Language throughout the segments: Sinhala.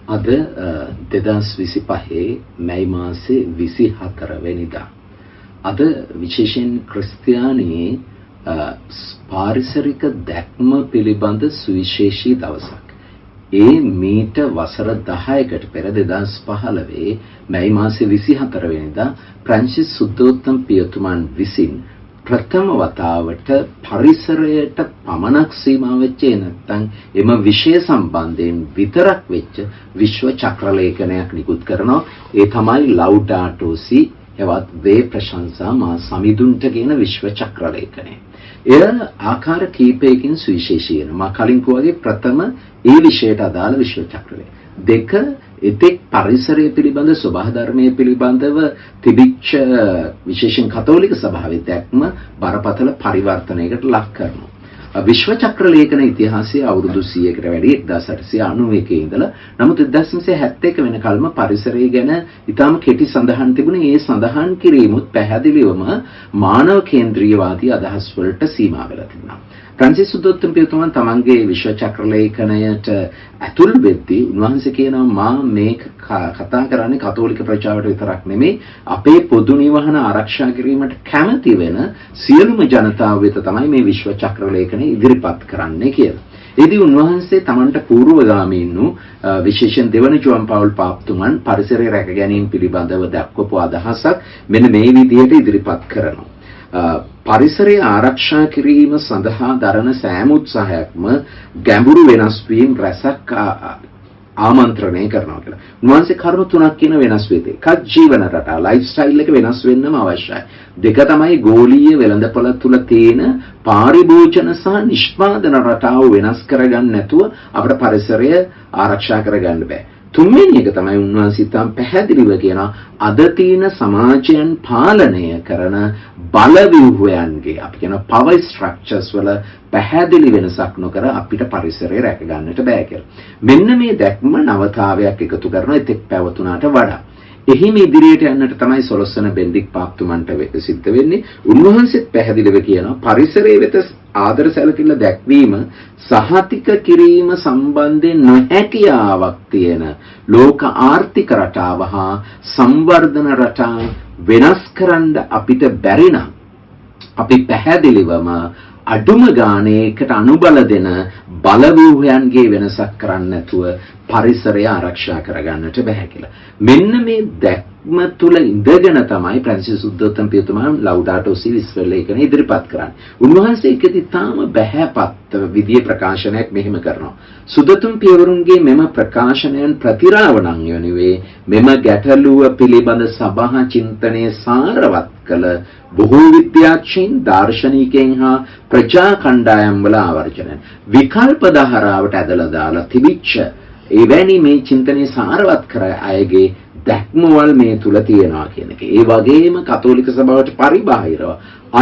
අද 2025 මැයි මාසේ 24 වෙනිදා. අද විශේෂයෙන් ක්‍රිස්තියානියේ පාරිසරික දැක්ම පිළිබඳ සුවිශේෂී දවසක්. ඒ මීට වසර 10කට පෙර 2015 මැයි මාසේ 24 වෙනිදා ෆ්‍රැන්සිස් සුද්ධෝත්තම පියතුමන් විසින් ප්‍රථම වතාවට පරිසරයට පමණක් සීමා වෙච්ච, නැත්නම් එම විෂය සම්බන්ධයෙන් විතරක් වෙච්ච විශ්ව චක්‍රලේඛනයක් නිකුත් කරනවා. ඒ තමයි ලවුඩාටෝ සී, හෙවත් වේ ප්‍රශංසා මා සමිඳුන්ට කියන විශ්ව චක්‍රලේඛනය. එය ආකාර කීපයකින් සුවිශේෂී වෙනවා. මා කලින් කිව්වා වගේ ප්‍රථම ඒ විෂයට අදාළ විශ්ව චක්‍රලේඛනය. දෙක, එතෙක් පරිසරය පිළිබඳ, ස්වභාව ධර්මයේ පිළිබඳව තිබිච්ච විශේෂයෙන් කතෝලික සභාවේ දැක්ම බරපතල පරිවර්තනයකට ලක් කරනවා. විශ්ව චක්‍ර ලේඛන ඉතිහාසයේ අවුරුදු 100කට වැඩි, 1891 ඉඳලා. නමුත් 1971 වෙනකල්ම පරිසරය ගැන ඉතාම කෙටි සඳහන් තිබුණේ. ඒ සඳහන් කිරීමුත් පැහැදිලිවම මානව කේන්ද්‍රීයවාදී අදහස් වලට සීමා වෙලා තිබුණා. ෆ්‍රැන්සිස් සුද්ධෝත්තම පියතුමන් තමන්ගේ විශ්ව චක්‍ර ලේඛනයට ඇතුල් වෙද්දී උන්වහන්සේ කියනවා, මා මේක කතා කරන්නේ කතෝලික ප්‍රජාවට විතරක් නෙමෙයි, අපේ පොදු නිවහන ආරක්ෂා කිරීමට කැමති වෙන සියලුම ජනතාව වෙත තමයි මේ විශ්ව චක්‍ර ලේඛනය ඉදිරිපත් කරන්නේ කියලා. එදී උන්වහන්සේ තමන්ට පූර්වගාමීන් වූ විශේෂයෙන් දෙවන ජුවන් පාවුල් පාප්තුමන් පරිසරය රැක ගැනීම පිළිබඳව දක්වපු අදහසක් මෙන්න මේ විදිහට ඉදිරිපත් කරනවා. පරිසරය ආරක්ෂා කිරීම සඳහා දරන සෑම උත්සාහයක්ම ගැඹුරු වෙනස් වීම් රැසක් ආමන්ත්‍රණය කරනවා කියලා. උන්වහන්සේ කරුණු තුනක් කියන වෙනස් වෙතේ. එකක් ජීවන රටාව, ලයිෆ් ස්ටයිල් එක වෙනස් වෙන්නම අවශ්‍යයි. දෙක තමයි ගෝලීය වෙළඳපොළ තුල තියෙන පාරිභෝජන සහ නිෂ්පාදන රටාව වෙනස් කරගන්න නැතුව අපිට පරිසරය ආරක්ෂා කරගන්න බෑ. තුන්වෙනි එක තමයි උන්වහන්සේ ඉතාම පැහැදිලිව කියනවා, අද තියෙන සමාජයන් පාලනය කරන බලව්‍යුහයන්ගේ, අපි කියන පවර් ස්ට්‍රක්චර්ස් වල පැහැදිලි වෙනසක් නොකර අපිට පරිසරය රැක ගන්නට බෑ කියලා. මෙන්න මේ දැක්ම නවතාවයක් එකතු කරන එතෙක් පැවතුනාට වඩා. එහිම ඉදිරියට යන්නට තමයි සොළොස්වන බෙන්ඩික් පාප්තුමන්ට සිද්ධ වෙන්නේ. උන්වහන්සේත් පැහැදිලිව කියනවා, පරිසරයේ වෙත ආදර සැලකිල්ල දැක්වීම සහතික කිරීම සම්බන්ධයෙන් නොහැකියාවක් තියෙන ලෝක ආර්ථික රටාව හා සංවර්ධන රටා වෙනස් කරන්න අපිට බැරි නම්, අපි පැහැදිලිවම අඩුම ගානේ ඒකට අනුබල දෙන බලව්‍යුහයන්ගේ වෙනසක් කරන්න නැතුව පරිසරය ආරක්ෂා කරගන්නට බැහැ කියලා. මෙන්න මේ දැක්ම තුල ඉඳගෙන තමයි ෆ්‍රැන්සිස් සුද්ධෝත්තම පියතුමා ලවුඩාටෝ සී විශ්ව ලේඛනය ඉදිරිපත් කරන්නේ. උන්වහන්සේ ඒකෙදි තාම බැහැපත් විදියේ ප්‍රකාශනයක් මෙහෙම කරනවා. සුදතුම් පියවරුන්ගේ මෙම ප්‍රකාශනයන් ප්‍රතිරාවණන් යනුවේ මෙම ගැටලුව පිළිබඳ සභා චින්තනය සාරවත් කළ බොහෝ විද්‍යාඥයින්, දාර්ශනිකයන් හා ප්‍රජා කණ්ඩායම් වල ආවර්ජනයන්. විකල්ප ධාරාවට ඇදලා දාලා තිබිච්ච එවැනි මේ චින්තනය සාරවත් කර අයගේ දැක්මවල් මේ තුල තියෙනවා කියන එක. ඒ වගේම කතෝලික සභාවට පරිබාහිරව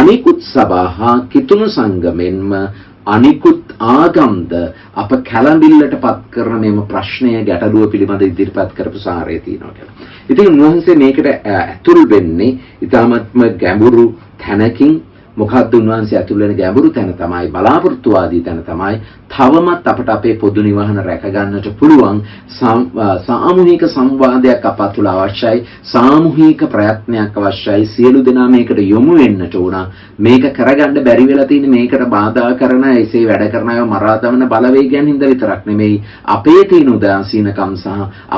අනිකුත් සභා හා කිතුණු සංඝ මෙන්ම අනිකුත් ආගම්ද අප කැළඹිල්ලට පත් කරන මෙම ප්‍රශ්නය, ගැටලුව පිළිබඳ ඉදිරිපත් කරපු සාරය තියෙනවා කියලා. ඉතින් උන්වහන්සේ මේකට ඇතුල් වෙන්නේ ඉතාමත්ම ගැඹුරු තැනකින්. මොකද්ද උන්වහන්සේ ඇතුල් වෙන ගැඹුරු තැන? තමයි බලාපොරොත්තුවාදී තැන තමයි, තවමත් අපට අපේ පොදු නිවහන රැක ගන්නට පුළුවන්. සාමූහික සංවාදයක් අප තුළ අවශ්‍යයි. සාමූහික ප්‍රයත්නයක් අවශ්‍යයි. සියලු දෙනා මේකට යොමු වෙන්නට ඕන. මේක කරගන්න බැරි වෙලා තියෙන මේකට බාධා කරන, එසේ වැඩ කරන අයව මරා දමන බලවේගයන් හින්දා විතරක් නෙමෙයි, අපේ තියෙන උදාසීනකම් සහ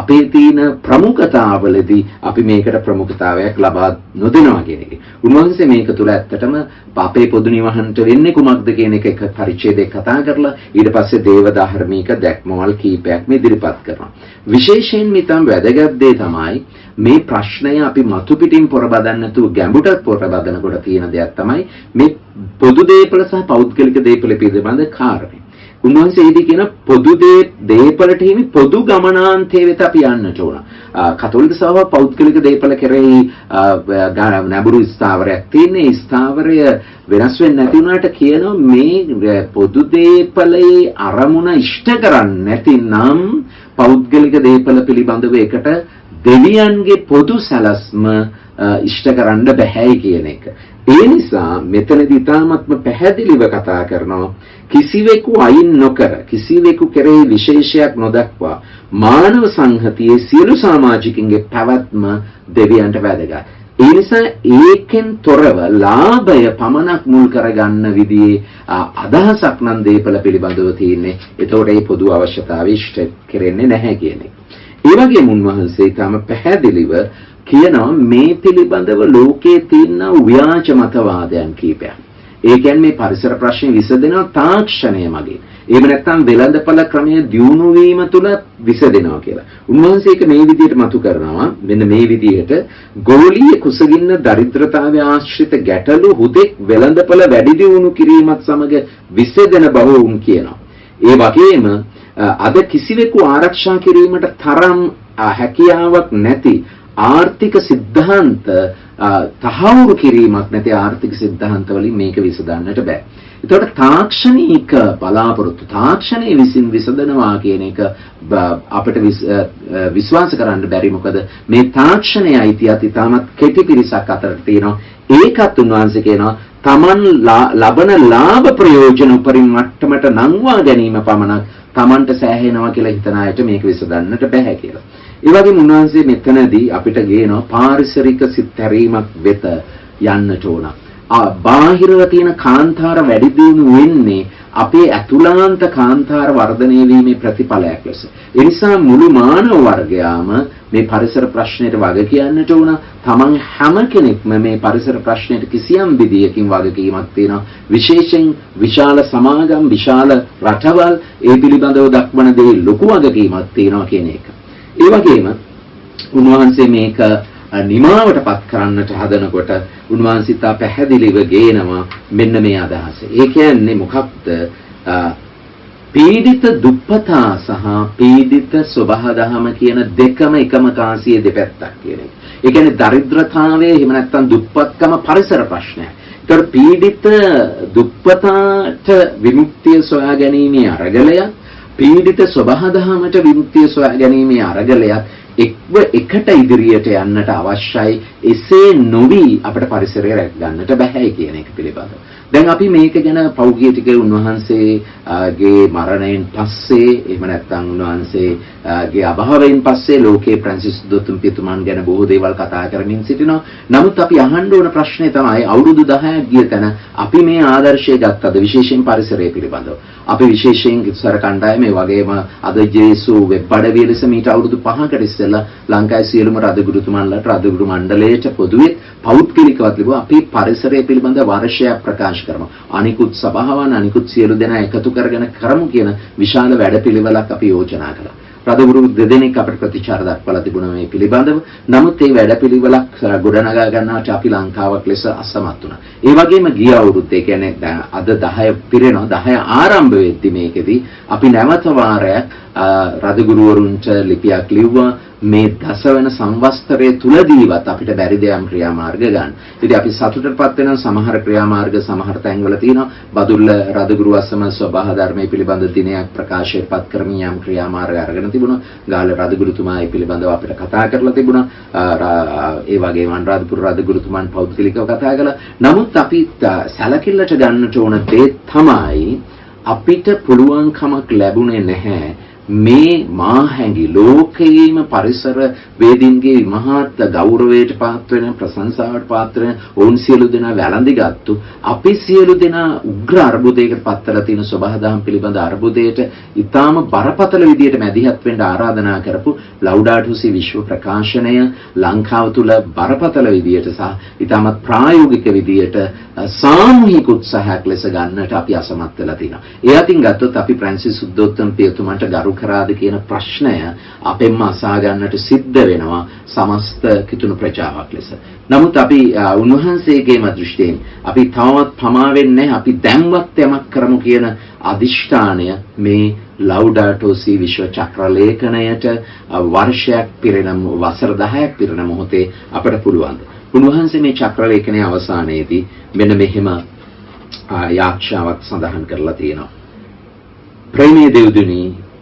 අපේ තියෙන ප්‍රමුඛතාවලදී අපි මේකට ප්‍රමුඛතාවයක් ලබා නොදෙනවා කියන එක. උන්වහන්සේ මේක තුළ ඇත්තටම අපේ පොදු නිවහනට වෙන්නේ කුමක්ද කියන එක එක පරිච්ඡේදයක් කතා කරලා ඊට පස්සේ දේව ධාර්මික දැක්මවල් කීපයක්ම ඉදිරිපත් කරනවා. විශේෂයෙන් ඉතාම වැදගත් දේ තමයි, මේ ප්‍රශ්නය අපි මතු පිටින් පොරබදන්න නැතුව ගැඹුරට පොරබදනකොට තියෙන දෙයක් තමයි මේ පොදු දේපල සහ පෞද්ගලික දේපල පිළිබඳ කාරණේ. උන්වහන්සේ ඒදී කියන පොදු දේපලට හිමි පොදු ගමනාන්තයේ වෙත අපි යන්නට ඕන. කතෝලික සභාව පෞද්ගලික දේපල කෙරෙහි නැඹුරු ස්ථාවරයක් තියෙන. ඒ ස්ථාවරය වෙනස් වෙන්නේ නැති වුණාට කියනවා, මේ පොදු දේපලේ අරමුණ ඉෂ්ට කරන්නේ නැතිනම් පෞද්ගලික දේපල පිළිබඳව එකට දෙවියන්ගේ පොදු සැලැස්ම ඉෂ්ට කරන්න බැහැයි කියන එක. ඒ නිසා මෙතනදී ඉතාමත්ම පැහැදිලිව කතා කරනවා කිසිවෙකු අයින් නොකර, කිසිවෙකු කෙරෙහි විශේෂයක් නොදක්වා මානව සංහතියේ සියලු සමාජිකින්ගේ පැවැත්ම දෙවියන්ට වැදගත්. ඒ නිසා ඒකෙන් තොරව ලාභය පමණක් මුල් කරගන්න විදිහේ අදහසක් නම් දීපල පිළිබඳව තියෙන්නේ. එතකොට ඒ පොදු අවශ්‍යතාවය ඉෂ්ට කෙරෙන්නේ නැහැ කියන එක. ඒ වගේම උන්වහන්සේ ඊටම පැහැදිලිව කියනවා මේ පිළිබඳව ලෝකයේ තියෙන ව්‍යාජ මතවාදයන් කීපයක්. ඒ කියන්නේ මේ පරිසර ප්‍රශ්නේ විසඳෙනවා තාක්ෂණය මගින්. එහෙම නැත්නම් වෙළඳපළ ක්‍රමය දියුණු වීම තුළ විසඳෙනවා කියලා. උන්වහන්සේ ඒක මේ විදිහට මතු කරනවා. මෙන්න මේ විදිහට ගෝලීය කුසගින්න දරිද්‍රතාවය ආශ්‍රිත ගැටලු හුදෙක් වෙළඳපළ වැඩි දියුණු කිරීමත් සමග විසඳෙන බව උන් කියනවා. ඒ වගේම අද කිසිවෙකු ආරක්ෂා කිරීමට තරම් හැකියාවක් නැති ආර්ථික සිද්ධාන්ත, තහවුරු කිරීමක් නැති ආර්ථික සිද්ධාන්ත වලින් මේක විසඳන්නට බෑ. එතකොට තාක්ෂණික බලාපොරොත්තු තාක්ෂණයේ විසින් විසඳනවා කියන එක අපිට විශ්වාස කරන්න බැරි. මොකද මේ තාක්ෂණයේ අයිතියත් ඉතාමත් කෙටි පිරිසක් අතරට තියෙනවා. ඒකත් උන්වහන්සේ කියනවා තමන් ලබන ලාභ ප්‍රයෝජන උපරිම මට්ටමට නංවා ගැනීම පමණක් තමන්ට සෑහෙනවා කියලා හිතන අයට මේක විසඳන්නට බැහැ කියලා. ඒ වගේම උන්වහන්සේ මෙතනදී අපිට ගේනවා පාරිසරික සිත් හැරීමක් වෙත යන්නට ඕන. බාහිරව තියෙන කාන්තාර වැඩි දියුණු වෙන්නේ අපේ ඇතුළාන්ත කාන්තාර වර්ධනය වීමේ ප්‍රතිඵලයක් ලෙස. ඒ නිසා මුළු මානව වර්ගයාම මේ පරිසර ප්‍රශ්නයට වග කියන්නට ඕන. තමන් හැම කෙනෙක්ම මේ පරිසර ප්‍රශ්නයට කිසියම් විදියකින් වගකීමක් තියෙනවා. විශේෂයෙන් විශාල සමාගම්, විශාල රටවල් ඒ පිළිබඳව දක්වන දේ ලොකු වගකීමක් තියෙනවා කියන එක. ඒ වගේම උන්වහන්සේ මේක නිමාවට පත් කරන්නට හදනකොට උන්වහන්සේ ඉතා පැහැදිලිව ගේනවා මෙන්න මේ අදහස. ඒ කියන්නේ මොකක්ද? පීඩිත දුප්පතා සහ පීඩිත ස්වභාදහම කියන දෙකම එකම කාසියේ දෙපැත්තක් කියන එක. ඒ කියන්නේ දරිද්‍රතාවය එහෙම නැත්නම් දුප්පත්කම පරිසර ප්‍රශ්නයක්. ඒතර පීඩිත දුප්පතාට විමුක්තිය සොයා ගැනීමේ අරගලයක්, පීඩිත ස්වභාදහමට විමුක්තිය සොයා ගැනීමේ අරගලයක් එක්ව එකට ඉදිරියට යන්නට අවශ්‍යයි. එසේ නොවි අපට පරිසරය රැක ගන්නට බැහැ කියන එක පිළිබඳව. දැන් අපි මේක ගැන පෞගිය ටිකේ උන්වහන්සේගේ මරණයෙන් පස්සේ, එහෙම නැත්නම් උන්වහන්සේගේ අභාවයෙන් පස්සේ ලෝකේ ෆ්‍රැන්සිස් දොතුම් පියතුමන් ගැන බොහෝ දේවල් කතා කරමින් සිටිනවා. නමුත් අපි අහන්න ඕන ප්‍රශ්නේ තමයි අවුරුදු 10ක් ගිය තැන අපි මේ ආදර්ශය ගත්තද, විශේෂයෙන් පරිසරය පිළිබඳව. අපි විශේෂයෙන් කිතුසර කණ්ඩායම, ඒ වගේම අද ජේසු වෙබ් අඩවිය ලෙස මීට අවුරුදු 5කට ඉස්සෙල්ලා ලංකාවේ සියලුම රදගුරුතුමන්ලාට, රදගුරු මණ්ඩලයට පොදුවේ පෞද්ගලිකවත් ලිව්වා අපි පරිසරය පිළිබඳ වර්ෂයක් ප්‍රකාශ කරමු. අනිකුත් සභාවන්, අනිකුත් සියලු දෙනා එකතු කරගෙන කරමු කියන විශාල වැඩපිළිවෙලක් අපි යෝජනා කළා. රදගුරු දෙදෙනෙක් අපිට ප්‍රතිචාර දක්වලා තිබුණා මේ පිළිබඳව. නමුත් මේ වැඩපිළිවෙලක් ගොඩනගා ගන්නට අපි ලංකාවක් ලෙස අසමත් වුණා. ඒ වගේම ගිය අවුරුද්දේ, කියන්නේ අද 10 පිරෙනවා, 10 ආරම්භ වෙද්දි මේකෙදි අපි නැවත වාරයක් රදගුරුවරුන්ට ලිපියක් ලිව්වා මේ දසවන සංවත්සරය තුලදීවත් අපිට බැරි දෙයම් ක්‍රියාමාර්ග ගන්න. ඉතින් අපි සතුටටපත් වෙන සමහර ක්‍රියාමාර්ග සමහර තැන්වල තියෙනවා. බදුල්ල රදගුරු අසම ස්වභාව ධර්මයේ පිළිබඳ දිනයක් ප්‍රකාශයට පත් කරමින් යම් ක්‍රියාමාර්ග අරගෙන තිබුණා. ගාල්ල රදගුරුතුමා ඒ පිළිබඳව අපිට කතා කරලා තිබුණා. ඒ වගේම අනුරාධපුර රදගුරුතුමන් පෞද්ගලිකව කතා කළා. නමුත් අපි සැලකිල්ලට ගන්නට ඕන දේ තමයි අපිට පුළුවන්කමක් ලැබුණේ නැහැ මේ මාහැඟි ලෝකයේම පරිසර වේදීන්ගේ මහත් ගෞරවයට පාත්‍ර වෙන, ප්‍රශංසාවට පාත්‍ර වෙන, ඔවුන් සියලු දෙනා වැළඳිගත්තු, අපි සියලු දෙනා උග්‍ර අර්බුදයකට පත් වෙලා තියෙන ස්වභාවදහම් පිළිබඳ අර්බුදයට ඉතාම බරපතල විදියට මැදිහත් වෙන්න ආරාධනා කරපු ලෞඩාටෝ සී විශ්ව ප්‍රකාශනය ලංකාව තුල බරපතල විදියට සහ ඉතාමත් ප්‍රායෝගික විදියට සාමූහික උත්සාහයක් ලෙස ගන්නට අපි අසමත් වෙලා තියෙනවා. ඒ අතින් ගත්තොත් අපි ෆ්‍රැන්සිස් සුද්ධෝත්තම පියතුමන්ට ගරු කරාද කියන ප්‍රශ්නය අපෙන්ම අසා ගන්නට සිද්ධ වෙනවා සමස්ත කිතුණු ප්‍රජාවක් ලෙස. නමුත් අපි උන්වහන්සේගේම දෘෂ්ටියෙන් අපි තවමත් පමා වෙන්නේ නැහැ. අපි දැන්වත් යමක් කරමු කියන අදිෂ්ඨානය මේ ලෞඩාටෝ සී විශ්ව චක්‍ර ලේඛනයට වර්ෂයක් පිරෙන, වසර 10ක් පිරෙන මොහොතේ අපට පුළුවන්. උන්වහන්සේ මේ චක්‍ර ලේඛනයේ අවසානයේදී මෙන්න මෙහෙම යාච්ඤාවක් සඳහන් කරලා තියෙනවා. ප්‍රේමයේ දෙව්දුනි,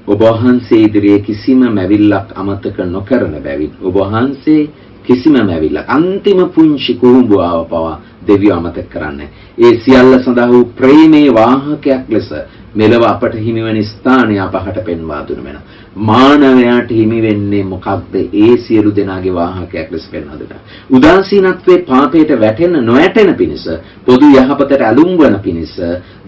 ඔබ වහන්සේ ඉදිරියේ කිසිම මැවිල්ලක් අමතක නොකරන බැවින්, ඔබ වහන්සේ කිසිම මැවිල්ලක්, අන්තිම පුංචි කුහුඹුවාව පවා දෙවියෝ අමතක කරන්නේ. ඒ සියල්ල සඳහා වූ ප්‍රේමයේ වාහකයක් ලෙස මෙලව අපට හිමිවන ස්ථානය අපහට පෙන්වා දුන මැනව. මානවයාට හිමි වෙන්නේ මොකක්ද? ඒ සියලු දෙනාගේ වාහකයක් ලෙස පෙන්වා දුන්නා. උදාසීනත්වයේ පාපයට වැටෙන නොඇටෙන පිණිස, පොදු යහපතට ඇලුම් වන පිණිස,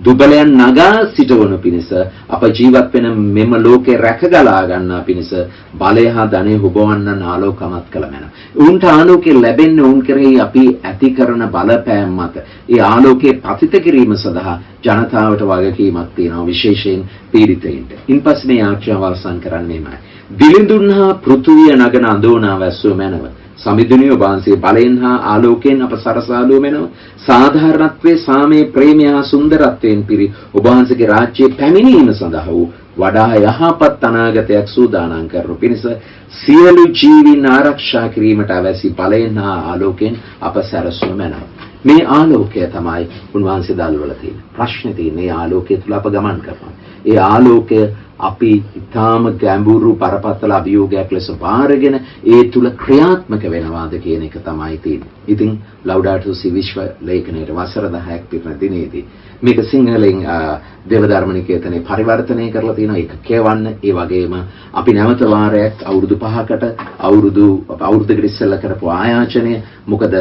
දුබලයන් නගා සිටවනු පිණිස, අප ජීවත් වෙන මෙම ලෝකේ රැකගලා ගන්නා පිණිස බලය හා ධනය හොබවන්නන් ආලෝකමත් කළ මැනව. උන්ට ආලෝකය ලැබෙන්නේ උන් කෙරෙහි අපි ඇති කරන බලපෑම් මත. ඒ ආලෝකය පතිත කිරීම සඳහා ජනතාවට වගකීමක් තියෙනවා, විශේෂයෙන් පීඩිතයින්ට. ඉන්පස්සේ මේ ආඥාව අවසන් කරන්නේ මෙහෙමයි. දිලිඳුන් හා පෘථුවිය නගන අඳෝනා වැස්සුව මැනව. සමිඳුනි, ඔබ වහන්සේ බලයෙන් හා ආලෝකයෙන් අප සරසාලුව මැනව. සාධාරණත්වයේ, සාමයේ, ප්‍රේමය හා සුන්දරත්වයෙන් පිරි ඔබ වහන්සේගේ රාජ්‍යයේ පැමිණීම සඳහා වූ වඩා යහපත් අනාගතයක් සූදානම් කරනු පිණිස සියලු ජීවීන් ආරක්ෂා කිරීමට අවැසි බලයෙන් හා ආලෝකයෙන් අප සැරසුව මැනව. මේ ආලෝකය තමයි උන්වහන්සේ දල්වලා තියෙන්නේ. ප්‍රශ්නේ තියෙන්නේ මේ ආලෝකය තුල අප ගමන් කරනවා. ඒ ආලෝකය අපි ඉතාම ගැඹුරු බරපතල අභියෝගයක් ලෙස බාරගෙන ඒ තුල ක්‍රියාත්මක වෙනවාද කියන එක තමයි තියෙන්නේ. ඉතින් ලෞඩාටෝ සි විශ්ව ලේඛනයේ වසර 10ක් පිරෙන දිනේදී මේක සිංහලෙන් දේවධර්ම නිකේතනයේ පරිවර්තනය කරලා තියෙනවා. ඒක කියවන්න. ඒ වගේම අපි නැවත වාරයක් අවුරුදු 5කට අවුරුද්දකට ඉස්සෙල්ලා කරපු ආයාචනය, මොකද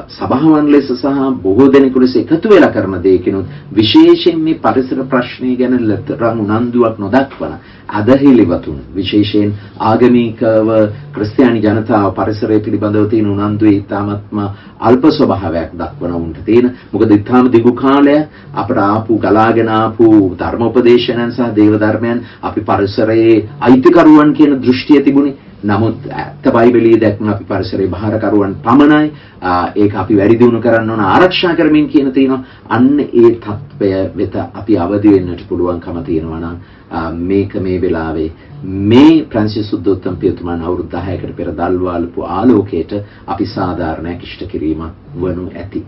සභාවන් ලෙස සහ බොහෝ දෙනෙකු ලෙස එකතු වෙලා කරන දෙයකිනුත් විශේෂයෙන් මේ පරිසර ප්‍රශ්නය ගැන තරම් උනන්දුවක් නොදක්වන අදහිලිවතුන්, විශේෂයෙන් ආගමිකව ක්‍රිස්තියානි ජනතාව පරිසරය පිළිබඳව තියෙන උනන්දුවේ ඉතාමත්ම අල්ප ස්වභාවයක් දක්වන උන්ට තියෙන. මොකද ඉතාම දිගු කාලයක් අපට ආපු ගලාගෙන ආපු ධර්මෝපදේශනයන් සහ දේව ධර්මයන් අපි පරිසරයේ අයිතිකරුවන් කියන දෘෂ්ටිය තිබුණේ. නමුත් ඇත්ත බයිබලයේ දැක්ම අපි පරිසරයේ භාරකරුවන් පමණයි. ඒක අපි වැඩි දියුණු කරන්න ඕන ආරක්ෂා කරමින් කියන තියෙනවා. අන්න ඒ තත්ත්වය වෙත අපි අවදි වෙන්නට පුළුවන්කම තියෙනවා නම්, මේක මේ වෙලාවේ මේ ෆ්‍රැන්සිස් සුද්ධෝත්තම පියතුමන් අවුරුදු 10කට පෙර දල්වාලපු ආලෝකයට අපි සාධාරණයක් ඉෂ්ට කිරීමක් වනු ඇති.